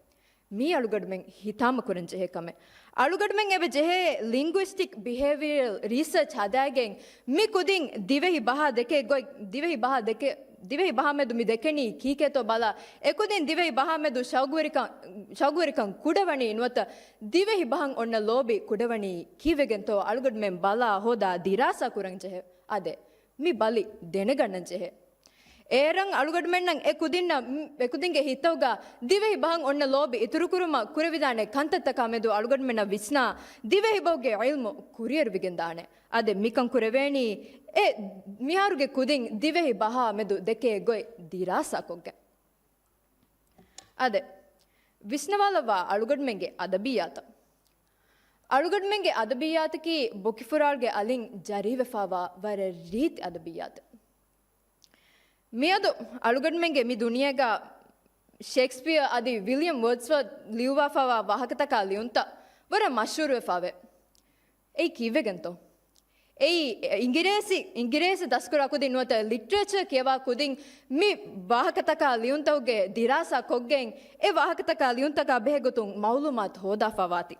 މީ އަޅުގަނޑުމެން ހިތާމަ ކުރަން ޖެހޭ ކަމެއް. އަޅުގަނޑުމެން އެބަ ޖެހޭ ލިންގުއިސްޓިކް ބިހޭވިއަރަލް ރީސަރޗް ހަދާގެން މި ކުދިން ދިވެހި ބަހާ ދެކޭ ގޮތް، ދިވެހި ބަހާ ދެކެ، ދިވެހި ބަހާ މެދު މި ދެކެނީ ކީކޭތޯ ބަލާ، އެކުދިން ދިވެހި ބަހާ މެދު ޝައުގުވެރިކަން، ޝައުގުވެރިކަން ކުޑަވަނީ ނުވަތަ ދިވެހި ބަހަށް އޮންނަ ލޯބި ކުޑަވަނީ ކީއްވެގެންތޯ އަޅުގަނޑުމެން ބަލާ ހޯދާ ދިރާސާ ކުރަން ޖެހޭ. އާދެ، މި ބަލި ދެނެގަންނަން ޖެހޭ. އޭރަށް އަޅުގަނޑުމެންނަށް އެ ކުދިންނަށް، އެ ކުދިންގެ ހިތަށްގަ ދިވެހި ބަހަށް އޮންނަ ލޯބި އިތުރުކުރުމަށް ކުރެވިދާނެ ކަންތައްތަކާ މެދު އަޅުގަނޑުމެންނަށް ވިސްނާ، ދިވެހި ބަހުގެ ޢިލްމު ކުރިއެރުވިގެންދާނެ. އާދެ، މިކަން ކުރެވޭނީ އެ މިހާރުގެ ކުދިން ދިވެހި ބަހާ މެދު ދެކޭ ގޮތް ދިރާސާކޮށްގެން. އާދެ، ވިސްނަވާލައްވާ އަޅުގަނޑުމެންގެ އަދަބިއްޔާތަށް. އަޅުގަނޑުމެންގެ އަދަބިއްޔާތަކީ ބޮކިފުރާޅުގެ އަލިން ޖަރީވެފާވާ ވަރަށް ރީތި އަދަބިއްޔާތެއް. މިއަދު އަޅުގަނޑުމެންގެ މި ދުނިޔޭގަ ޝޭކްސްޕިއަރ އަދި ވިލިއަމް ވޯޑްސްވަތް ލިޔުއްވާފާވާ ވާހަކަތަކާ ލިޔުންތައް ވަރަށް މަޝްހޫރުވެފާވޭ. އެއީ ކީއްވެގެންތޯ؟ އެއީ އިނގިރޭސި، އިނގިރޭސި ދަސްކުރާ ކުދިން ނުވަތަ ލިޓްރޭޗަރ ކިޔަވާ ކުދިން މި ވާހަކަތަކާ ލިޔުންތަކުގެ ދިރާސާ ކޮށްގެން، އެ ވާހަކަތަކާ ލިޔުންތަކާ ބެހޭގޮތުން މައުލޫމާތު ހޯދާފާވާތީ.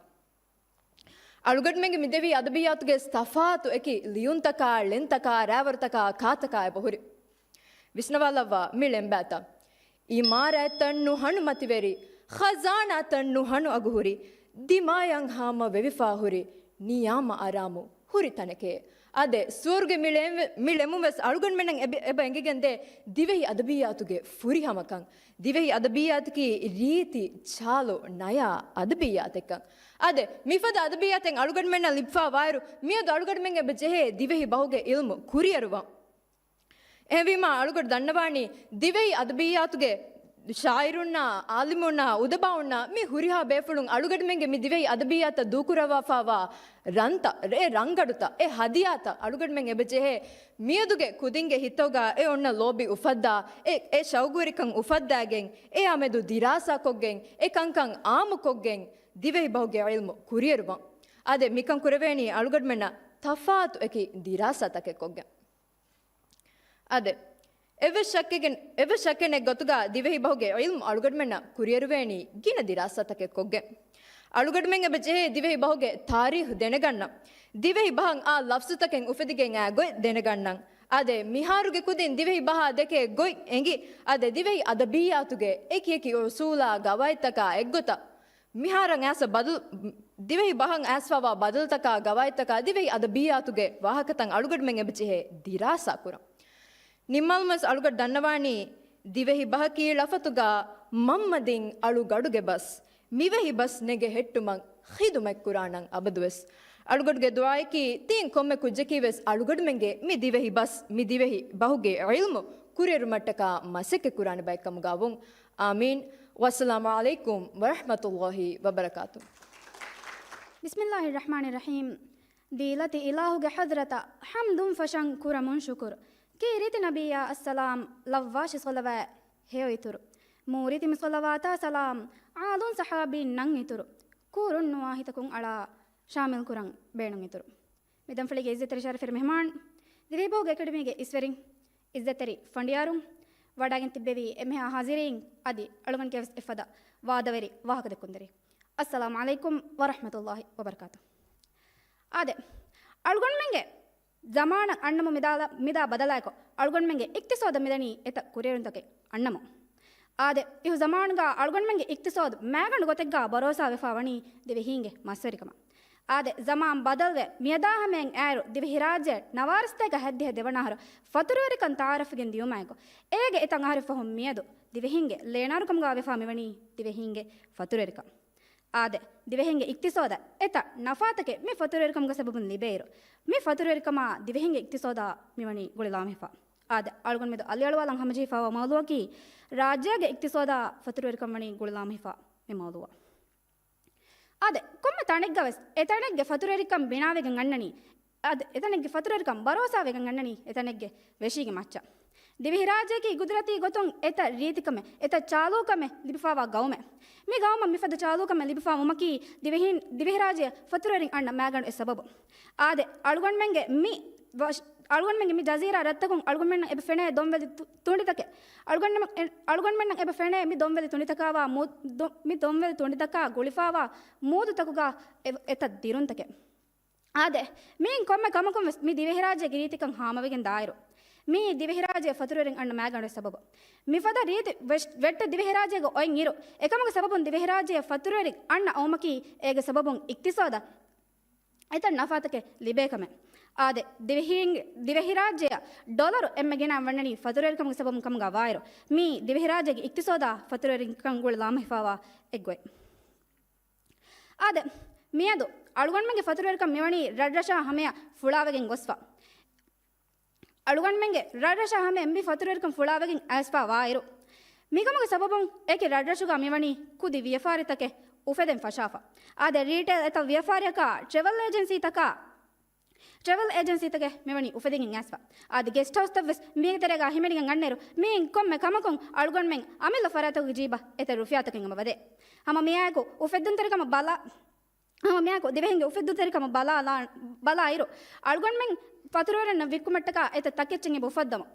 އަޅުގަނޑުމެންގެ މި ދެވި އަދަބިއްޔާތުގެ ތަފާތު އެކި ލިޔުންތަކާ، ޅެންތަކާ، ރާވަރުތަކާ، ކާތަކާ އެބަހުރި. ވިސްނަވާލައްވާ މި ޅެންބައިތައް. އިމާރާތްތައް ނުހަނު މަތިވެރި، ޚަޒާނާތައް ނުހަނު އަގުހުރި، ދިމާޔަށް ހާމަ ވެވިފާ ހުރި، ނިޔާމަ އަރާމު ހުރި ތަނެކޭ. އާދެ، ސުވަރުގެ މި ޅެން، މި ޅެމުން ވެސް އަޅުގަނޑުމެންނަށް އެބަ، އެބަ އެނގިގެންދޭ ދިވެހި އަދަބިއްޔާތުގެ ފުރިހަމަކަން. ދިވެހި އަދަބިއްޔާތަކީ ރީތި ޗާލު ނަޔާ އަދަބިއްޔާތެއްކަން. އާދެ، މިފަދަ އަދަބިއްޔާތެއް އަޅުގަނޑުމެންނަށް ލިބިފާ ވާއިރު، މިއަދު އަޅުގަނޑުމެން އެބަ ޖެހޭ ދިވެހި ބަހުގެ ޢިލްމު ކުރިއެރުވަން. އެހެންވީމާ، އަޅުގަޑު ދަންނަވާނީ، ދިވެހި އަދަބިއްޔާތުގެ ޝާއިރުންނާ، ޢާލިމުންނާ، އުދަބާއުންނާ، މި ހުރިހާ ބޭފުޅުން އަޅުގަޑުމެންގެ މި ދިވެހި އަދަބިއްޔާތަށް ދޫކުރައްވާފާވާ ރަންތައް، އެ ރަންގަޑުތައް، އެ ހަދިޔާތައް އަޅުގަޑުމެން އެބަ ޖެހޭ މިއަދުގެ ކުދިންގެ ހިތުގަ އެ އޮންނަ ލޯބި އުފައްދާ، އެ، އެ ޝައުގުވެރިކަން އުފައްދާގެން، އެއާ މެދު ދިރާސާކޮށްގެން، އެ ކަންކަން އާއްމުކޮށްގެން، ދިވެހި ބަހުގެ ޢިލްމު ކުރިއެރުވަން. އާދެ، މިކަން ކުރެވޭނީ އަޅުގަޑުމެންނަށް ތަފާތު އެކި ދިރާސާތަކެއް ކޮށްގެން. އާދެ، އެއްވެސް ޝައްކެއްގެ، އެއްވެސް ޝައްކެއް ނެތް ގޮތުގަ ދިވެހި ބަހުގެ ޢިލްމު އަޅުގަޑުމެންނަށް ކުރިއެރުވޭނީ ގިނަ ދިރާސާތަކެއް ކޮށްގެން. އަޅުގަޑުމެން އެބަ ޖެހޭ ދިވެހި ބަހުގެ ތާރީޚު ދެނެގަންނަން. ދިވެހި ބަހަށް އާ ލަފްޒުތަކެއް އުފެދިގެން އާ ގޮތް ދެނެގަންނަން. އާދެ، މިހާރުގެ ކުދިން ދިވެހި ބަހާ ދެކޭ ގޮތް އެނގި، އާދެ، ދިވެހި އަދަބިއްޔާތުގެ އެކި އެކި އުސޫލާ ގަވާއިދުތަކާ އެއްގޮތަށް މިހާރަށް އައިސް ބަދަލު، ދިވެހި ބަހަށް އައިސްފަވާ ބަދަލުތަކާ ގަވާއިދުތަކާ ދިވެހި އަދަބިއްޔާތުގެ ވާހަކަތައް އަޅުގަޑުމެން އެބަ ޖެހޭ ދިރާސާ ކުރަން. ނިންމާލުމަސް އަޅުގަޑު ދަންނަވާނީ، ދިވެހި ބަހަކީ ޅަފަތުގަ މަންމަދިން އަޅުގަޑުގެ ބަސް. މިވެހި ބަސް ނެގެ ހެއްޓުމަށް ޚިދުމަތް ކުރާނަން އަބަދުވެސް. އަޅުގަޑުގެ ދުޢާއަކީ، ތިން ކޮންމެ ކުއްޖަކީ ވެސް އަޅުގަޑުމެންގެ މި ދިވެހި ބަސް، މި ދިވެހި ބަހުގެ ޢިލްމު ކުރިއެރުމަށްޓަކާ މަސައްކަތް ކުރާނެ ބައެއް ކަމުގަ ވުން. އާމީން. ވައްސަލާމު ޢަލައިކުމް ވަރަޙްމަތުﷲި ވަބަރަކާތު. ބިސްމިﷲިއްރަޙްމާނިއްރަޙީމް. ދީލަތި އިލާހުގެ ޙަޟްރަތަށް ޙަމްދުން ފަށަން ކުރަމުން ޝުކުރު. ކީރިތި ނަބިއްޔާ އައްސަލާމް ލައްވާށި ޞަލަވާތް ހެޔޮއިތުރު. މޫރިތި މި ޞަލަވާތާ ސަލާމް އާލުން ޞަޙާބީންނަށް އިތުރު. ކުރުން ނުވާ ހިތަކުން އަޅާ ޝާމިލް ކުރަން ބޭނުން އިތުރު. މި ދަންފަޅީގެ އިއްޒަތްތެރި ޝަރަފުވެރި މެހްމާން، ދިވެހިބަހުގެ އެކަޑަމީގެ އިސްވެރިން، އިއްޒަތްތެރި ފަނޑިޔާރުން، ވަޑައިގެން ތިއްބެވި އެންމެހާ ޙާޟިރީން އަދި އަޅުގަނޑުގެ ވެސް އެއްފަދަ ވާދަވެރި ވާހަކަދެއްކުންތެރި. އައްސަލާމު ޢަލައިކުމް ވަރަޙްމަތުﷲި ވަބަރަކާތު. އާދެ، އަޅުގަނޑުމެންގެ ޒަމާނަށް އަންނަމު މިދާ، މިދާ ބަދަލާއެކު، އަޅުގަނޑުމެންގެ އިޤްތިޞާދަށް މިދަނީ އެތައް ކުރިއެރުންތަކެއް އަންނަމު. އާދެ، އިހު ޒަމާނުގަ އަޅުގަނޑުމެންގެ އިޤްތިޞާދު މައިގަނޑު ގޮތެއްގަ ބަރޯސާ ވެފަ ވަނީ ދިވެހީންގެ މަސްވެރިކަމަށް. އާދެ، ޒަމާން ބަދަލުވެ، މިއަދާ ހަމައިން އައިރު ދިވެހިރާއްޖެ ނަވާރަ ސަތޭކަ ހައްދިހަ ދެވަނަ އަހަރު ފަތުރުވެރިކަން ތައާރަފްވެގެން ދިޔުމާއެކު، އޭގެ އެތައް އަހަރެއް ފަހުން މިއަދު ދިވެހީންގެ ލޭނާރުކަމުގަ ވެފަ މިވަނީ ދިވެހީންގެ ފަތުރުވެރިކަން. އާދެ، ދިވެހިންގެ އިޤްތިޞާދަށް އެތައް ނަފާތަކެއް މި ފަތުރުވެރިކަމުގެ ސަބަބުން ލިބޭއިރު، މި ފަތުރުވެރިކަމާ ދިވެހިންގެ އިޤްތިޞާދާ މިވަނީ ގުޅިލާމެހިފަ. އާދެ، އަޅުގަނޑު މެދު އަލިއަޅުވާލަން ހަމަޖެހިފަވާ މައުޟޫޢަކީ، ރާއްޖޭގެ އިޤްތިޞާދާ ފަތުރުވެރިކަން ވަނީ ގުޅިލާމެހިފަ މި މައުޟޫޢަށް. އާދެ، ކޮންމެ ތަނެއްގަވެސް އެތަނެއްގެ ފަތުރުވެރިކަން ބިނާވެގެން އަންނަނީ، އަދި އެތަނެއްގެ ފަތުރުވެރިކަން ބަރޯސާވެގެން އަންނަނީ އެތަނެއްގެ ވެށީގެ މައްޗަށް. ދިވެހިރާއްޖެއަކީ ގުދުރަތީ ގޮތުން އެތައް ރީތިކަމެއް، އެތައް ޗާލޫކަމެއް ލިބިފަވާ ގައުމެއް. މި ގައުމަށް މިފަދަ ޗާލޫކަމެއް ލިބިފަ ވުމަކީ ދިވެހިން، ދިވެހިރާއްޖެ ފަތުރުވެރިން އަންނަ މައިގަނޑު އެއް ސަބަބު. އާދެ، އަޅުގަނޑުމެންގެ މި ވަށް-، އަޅުގަނޑުމެންގެ މި ޖަޒީރާ ރަށްތަކުން އަޅުގަނޑުމެންނަށް އެބަ ފެނޭ ދޮންވެލި ތު-، ތުނޑިތަކެއް. އަޅުގަނޑުމެން-، އެ-، އަޅުގަނޑުމެންނަށް އެބަ ފެނޭ މި ދޮންވެލި ތުނޑިތަކާވާ މޫ-، ދޮ-، މި ދޮންވެލި ތުނޑިތަކާ ގުޅިފަވާ މޫދުތަކުގަ އެ-، އެތައް ދިރުންތަކެއް. އާދެ، މިއިން ކޮންމެ ކަމަކުން ވެސް މި ދިވެހިރާއްޖޭގެ ރީތިކަން ހާމަވެގެން ދާއިރު، މިއީ ދިވެހިރާއްޖެ ފަތުރުވެރިން އަންނަ މައިގަނޑު ސަބަބު. މިފަދަ ރީތި ވެސް-، ވެއްޓެއް ދިވެހިރާއްޖޭގަ އޮތް އިރު، އެކަމުގެ ސަބަބުން ދިވެހިރާއްޖެ ފަތުރުވެރިން އަންނަ އައުމަކީ އޭގެ ސަބަބުން އިޤްތިޞާދަށް އެތައް ނަފާތަކެއް ލިބޭ ކަމެއް. އާދެ، ދިވެހީން-، ދިވެހިރާއްޖެއަށް ޑޮލަރު އެންމެ ގިނައިން ވަންނަނީ ފަތުރުވެރިކަމުގެ ސަބަބުން ކަމުގަ ވާއިރު، މީ ދިވެހިރާއްޖޭގެ އިޤްތިޞާދާ ފަތުރުވެރިކަން ގުޅިލާމެހިފަވާ އެއްގޮތް. އާދެ، މިއަދު އަޅުގަނޑުމެންގެ ފަތުރުވެރިކަން މިވަނީ ރަށްރަށާ ހަމަޔަށް ފުޅާވެގެން ގޮސްފަ. އަޅުގަނޑުމެންގެ ރަށްރަށާ ހަމަޔަށް މި ފަތުރުވެރިކަން ފުޅާވެގެން އައިސްފަ ވާއިރު، މިކަމުގެ ސަބަބުން އެކި ރަށްރަށުގަ މިވަނީ ކުދި ވިޔަފާރިތަކެއް އުފެދެން ފަށާފަ. އާދެ، ރީޓެއިލް އެތައް ވިޔަފާރިއަކާ ޓްރެވެލް އޭޖެންސީތަކާ، ޓްރެވެލް އޭޖެންސީތަކެއް މިވަނީ އުފެދިގެން އައިސްފަ. އާދެ، ގެސްޓް ހައުސްތައް ވެސް މީގެ ތެރޭގަ ހިމެނިގެން އަންނައިރު، މިއިން ކޮންމެ ކަމަކުން އަޅުގަނޑުމެން އަމިއްލަ ފަރާތަކުގެ ޖީބަށް އެތައް ރުފިޔާތަކެއް އެބަ ވަދޭ. ހަމަ މިއާއެކު އުފެއްދުންތެރިކަމަށް ބަލާ، ހަމަ މިއާއެކު ދިވެހިންގެ އުފެއްދުންތެރިކަމަށް ބަލާ-، ބަލާއިރު، އަޅުގަނޑުމެން ފަތުރުވެރިންނަށް ވިއްކުމަށްޓަކާ އެތައް ތަކެއްޗެއް އެބަ އުފައްދަމު.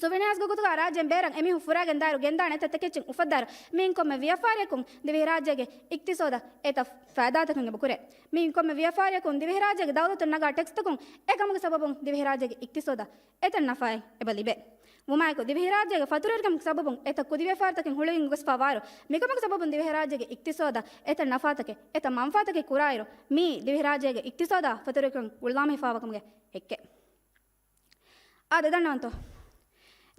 ސުވެނިއާސްގެ ގޮތުގަ ރާއްޖޭން ބޭރަށް އެމީހުން ފުރާގެން ދާއިރު، ގެންދާނެ އެތައް ތަކެއްޗެއް އުފައްދާއިރު، މިއިން ކޮންމެ ވިޔަފާރިއަކުން ދިވެހިރާއްޖޭގެ އިޤްތިޞާދަށް އެތައް ފައިދާތަކެއް އެބަ ކުރޭ. މިއިން ކޮންމެ ވިޔަފާރިއަކުން ދިވެހިރާއްޖޭގެ ދައުލަތުން ނަގާ ޓެކްސްތަކުން އެކަމުގެ ސަބަބުން ދިވެހިރާއްޖޭގެ އިޤްތިޞާދަށް އެތައް ނަފާއެއް އެބަ ލިބޭ. ވުމާއެކު، ދިވެހިރާއްޖޭގެ ފަތުރުވެރިކަމުގެ ސަބަބުން އެތައް ކުދި ވިޔަފާރިތަކެއް ހުޅުވިގެން ގޮސްފަ ވާއިރު، މިކަމުގެ ސަބަބުން ދިވެހިރާއްޖޭގެ އިޤްތިޞާދަށް އެތައް ނަފާތަކެއް، އެތައް މަންފާތަކެއް ކުރާއިރު، މިއީ ދިވެހިރާއްޖޭގެ އިޤްތިޞާދާ ފަތުރުވެރިކަން ގުޅިލާމެހިފަވާ ކަމުގެ ހެއްކެއް. އާދެ، ދަންނަވަންތޯ؟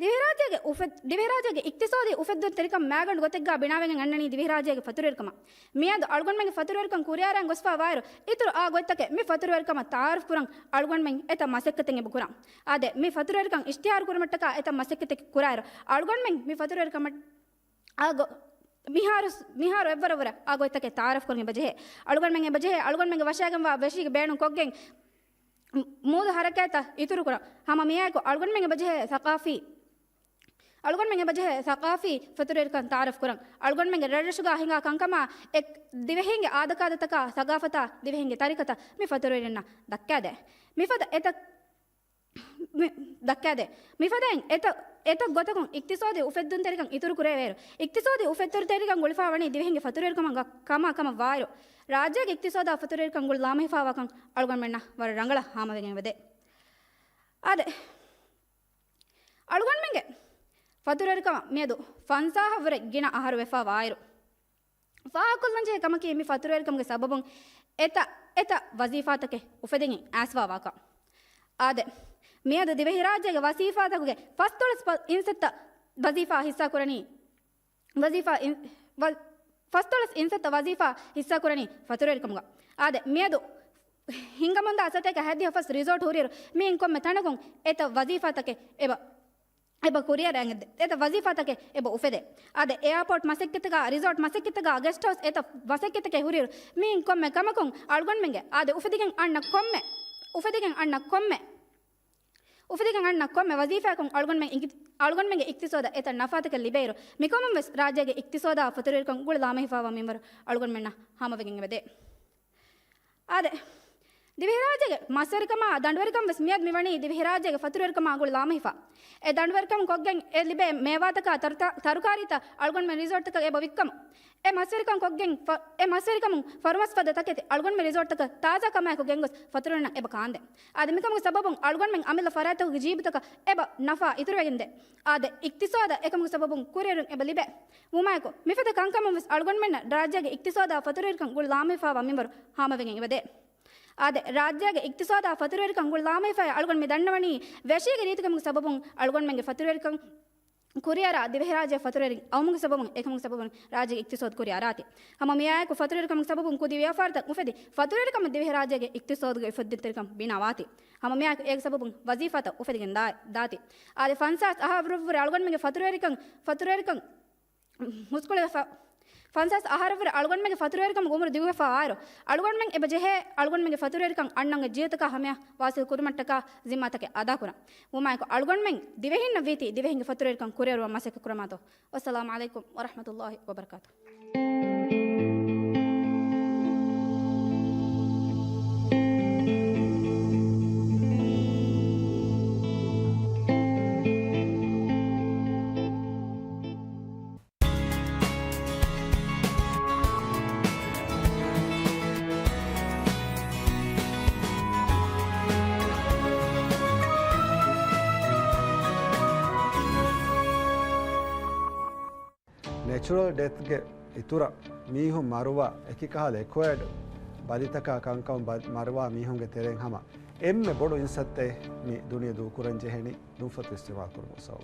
ދިވެހިރާއްޖޭގެ އުފެ-، ދިވެހިރާއްޖޭގެ އިޤްތިޞާދީ އުފެއްދުންތެރިކަން މައިގަނޑު ގޮތެއްގާ ބިނާވެގެން އަންނަނީ ދިވެހިރާއްޖޭގެ ފަތުރުވެރިކަމަށް. މިއަދު އަޅުގަނޑުމެންގެ ފަތުރުވެރިކަން ކުރިއަރަން ގޮސްފަ ވާއިރު، އިތުރު އާ ގޮތްތަކެއް މި ފަތުރުވެރިކަމަށް ތައާރަފް ކުރަން އަޅުގަނޑުމެން އެތައް މަސައްކަތެއް އެބަ ކުރަން. އާދެ، މި ފަތުރުވެރިކަން އިޝްތިހާރު ކުރުމަށްޓަކާ އެތައް މަސައްކަތެއް ކުރާއިރު، އަޅުގަނޑުމެން މި ފަތުރުވެރިކަމަށް އާ ގޮ-، މިހާރު، މިހާރު އެއްވަރަށް ވުރެ އާ ގޮތްތަކެއް ތައާރަފް ކުރަން އެބަޖެހޭ. އަޅުގަނޑުމެން އެބަޖެހޭ، އަޅުގަނޑުމެންގެ ވަށައިގެންވާ ވެށީގެ ބޭނުން ކޮށްގެން މޫދު ހަރަކާތްތައް އިތުރު ކުރަން. ހަމަ މިއާއެކު އަޅުގަނޑުމެން އެބަޖެހޭ ސަޤާފީ، އަޅުގަނޑުމެން އެބަޖެހޭ ސަޤާފީ ފަތުރުވެރިކަން ތައާރަފް ކުރަން. އަޅުގަނޑުމެންގެ ރަށްރަށުގާ ހިނގާ ކަންކަމާ އެ ދިވެހީންގެ އާދަކާދަތަކާ، ސަގާފަތާ، ދިވެހީންގެ ތަރިކަތައް މި ފަތުރުވެރިންނަށް ދައްކާދޭ. މިފަދަ އެތައް މި، ދައްކާދޭ. މިފަދައިން އެތައް، އެތައް ގޮތަކުން އިޤްތިޞާދީ އުފެއްދުންތެރިކަން އިތުރު ކުރެވޭއިރު، އިޤްތިޞާދީ އުފެއްދުންތެރިކަން ގުޅިފާވަނީ ދިވެހިންގެ ފަތުރުވެރިކަމަށް ކަ-، ކަމާ ކަމަށް ވާއިރު، ރާއްޖޭގެ އިޤްތިޞާދާ ފަތުރުވެރިކަން ގުޅި ލާމެހިފާވާކަން އަޅުގަނޑުމެންނަށް ވަރަށް ރަނގަޅަށް ހާމަވެގެން އެބަދޭ. އާދެ، އަޅުގަނޑުމެންގެ ފަތުރުވެރިކަމަށް މިއަދު ފަންސާހަށްވުރެ ގިނަ އަހަރު ވެފާ ވާއިރު، ފާހަގަކޮށްލަންޖެހޭ ކަމަކީ މި ފަތުރުވެރިކަމުގެ ސަބަބުން އެތައް، އެތައް ވަޒީފާތަކެއް އުފެދެގެން އައިސްފާވާކަން. އާދެ، މިއަދު ދިވެހިރާއްޖޭގެ ވަޒީފާތަކުގެ ފަސްދޮޅަސް އިންސައްތަ ވަޒީފާ ހިއްސާކުރަނީ، ވަޒީފާ އިން-، ވަ-، ފަސްދޮޅަސް އިންސައްތަ ވަޒީފާ ހިއްސާކުރަނީ ފަތުރުވެރިކަމުގަ. އާދެ، މިއަދު ހިނގަމުންދާ ސަތޭކަ ހަތްދިހަ ފަސް ރިސޯޓް ހުރިއިރު، މިއިން ކޮންމެ ތަނަކުން އެތައް ވަޒީފާތަކެއް އެބަ، އެބަ ކުރިއަރައަށް އެއް-، އެތައް ވަޒީފާތަކެއް އެބަ އުފެދޭ. އާދެ، އެއާޕޯޓް މަސައްކަތްތަކާ، ރިސޯޓް މަސައްކަތްތަކާ، ގެސްޓް ހައުސް އެތައް މަސައްކަތްތަކެއް ހުރިއިރު، މިއިން ކޮންމެ ކަމަކުން އަޅުގަނޑުމެންގެ، އާދެ، އުފެދިގެން އަންނަ ކޮންމެ، އުފެދިގެން އަންނަ ކޮންމެ، އުފެދިގެން އަންނަ ކޮންމެ ވަޒީފާއަކުން އަޅުގަނޑުމެން އިގި-، އަޅުގަނޑުމެންގެ އިޤްތިޞާދަށް އެތައް ނަފާތަކެއް ލިބޭއިރު، މިކަމުން ވެސް ރާއްޖޭގެ އިޤްތިޞާދާ ފަތުރުވެރިކަން ގުޅި ލާމެހިފާވާ މިންވަރު އަޅުގަނޑުމެންނަށް ހާމަވެގެން އެބަދޭ. އާދެ، ދިވެހިރާއްޖޭގެ މަސްވެރިކަމާ ދަނޑުވެރިކަން ވެސް މިއަދު މިވަނީ ދިވެހިރާއްޖޭގެ ފަތުރުވެރިކަމާ ގުޅި ލާމެހިފާ. އެ ދަނޑުވެރިކަމުން ކޮށްގެން އެ ލިބޭ މޭވާތަކާ ތަރުތާ-، ތަރުކާރީތައް އަޅުގަނޑުމެން ރިސޯޓްތަކަށް އެބަ ވިއްކަމުން، އެ މަސްވެރިކަން ކޮށްގެން ފަ-، އެ މަސްވެރިކަމުން ފަރުމަސްފަދަ ތަކެތި އަޅުގަނޑުމެން ރިސޯޓްތަކަށް ތާޒާ ކަމާއެކު ގެންގޮސް ފަތުރުވެރިންނަށް އެބަ ކާންދޭ. އާދެ، މިކަމުގެ ސަބަބުން އަޅުގަނޑުމެން އަމިއްލަ ފަރާތްތަކުގެ ޖީބުތަކަށް އެބަ ނަފާ އިތުރުވެގެންދޭ. އާދެ، އިޤްތިޞާދަށް އެކަމުގެ ސަބަބުން ކުރިއެރުން އެބަ ލިބޭ. ވުމާއެކު، މިފަދަ ކަންކަމުން ވެސް އަޅުގަނޑުމެންނަށް ރާއްޖޭގެ އިޤްތިޞާދާ ފަތުރުވެރިކަން ގުޅި ލާމެހިފާވާ މިންވަރު ހާމަވެގެން އެބަދޭ. އާދެ، ރާއްޖޭގެ އިޤްތިޞާދާ ފަތުރުވެރިކަން ގުޅި ލާމެހިފާއި އަޅުގަނޑު މި ދަންނަވަނީ ވެށީގެ ރީތިކަމުގެ ސަބަބުން އަޅުގަނޑުމެންގެ ފަތުރުވެރިކަން ކުރިއަރާ ދިވެހިރާއްޖެ ފަތުރުވެރިން އައުމުގެ ސަބަބުން، އެކަމުގެ ސަބަބުން ރާއްޖޭގެ އިޤްތިޞާދު ކުރިއަރާތީ. ހަމަ މިއާއެކު ފަތުރުވެރިކަމުގެ ސަބަބުން ކުދި ވިޔަފާރިތައް އުފެދި، ފަތުރުވެރިކަމުން ދިވެހިރާއްޖޭގެ އިޤްތިޞާދުގެ އުފެއްދުންތެރިކަން ބިނާވާތީ. ހަމަ މިއާއެކު އޭގެ ސަބަބުން ވަޒީފާތައް އުފެދިގެން ދާ-، ދާތީ. އާދެ، ފަންސާސް އަހަރުވުރެ އަޅުގަނޑުމެންގެ ފަތުރުވެރިކަން، ފަތުރުވެރިކަން މުސްކުޅިވެފަ، ފަންސާސް އަހަރަށްވުރެ އަޅުގަނޑުމެންގެ ފަތުރުވެރިކަމުގެ އުމުރު ދިގުވެފަ އާއިރު، އަޅުގަނޑުމެން އެބަ ޖެހޭ އަޅުގަނޑުމެންގެ ފަތުރުވެރިކަން އަންނަންގެ ޖީވަތަކާ ހަމަޔަށް ވާސިލް ކުރުމަށްޓަކާ ޒިންމާތަކެއް އަދާކުރަން. ވުމާއެކު އަޅުގަނޑުމެން ދިވެހިންނަށް ވީތީ ދިވެހިންގެ ފަތުރުވެރިކަން ކުރިއަރުވަން މަސައްކަތް ކުރަމާތޯ. ވައްސަލާމު ޢަލައިކުމް ވަރަޙްމަތުﷲި ވަބަރަކާތުހު. ނެޗުރަލް ޑެތްގެ އިތުރަށް މީހުން މަރުވާ އެކި ކަހަލަ އެކުއަޔަޑް ބަލިތަކާ ކަންކަމުން ބަ-، މަރުވާ މީހުންގެ ތެރެއިން ހަމަ އެންމެ ބޮޑު އިންސައްތައެއް މި ދުނިޔެ ދޫކުރަން ޖެހެނީ ނުފަތު އިސްތިޢުމާލު ކުރުމުގެ ސަބަބުން.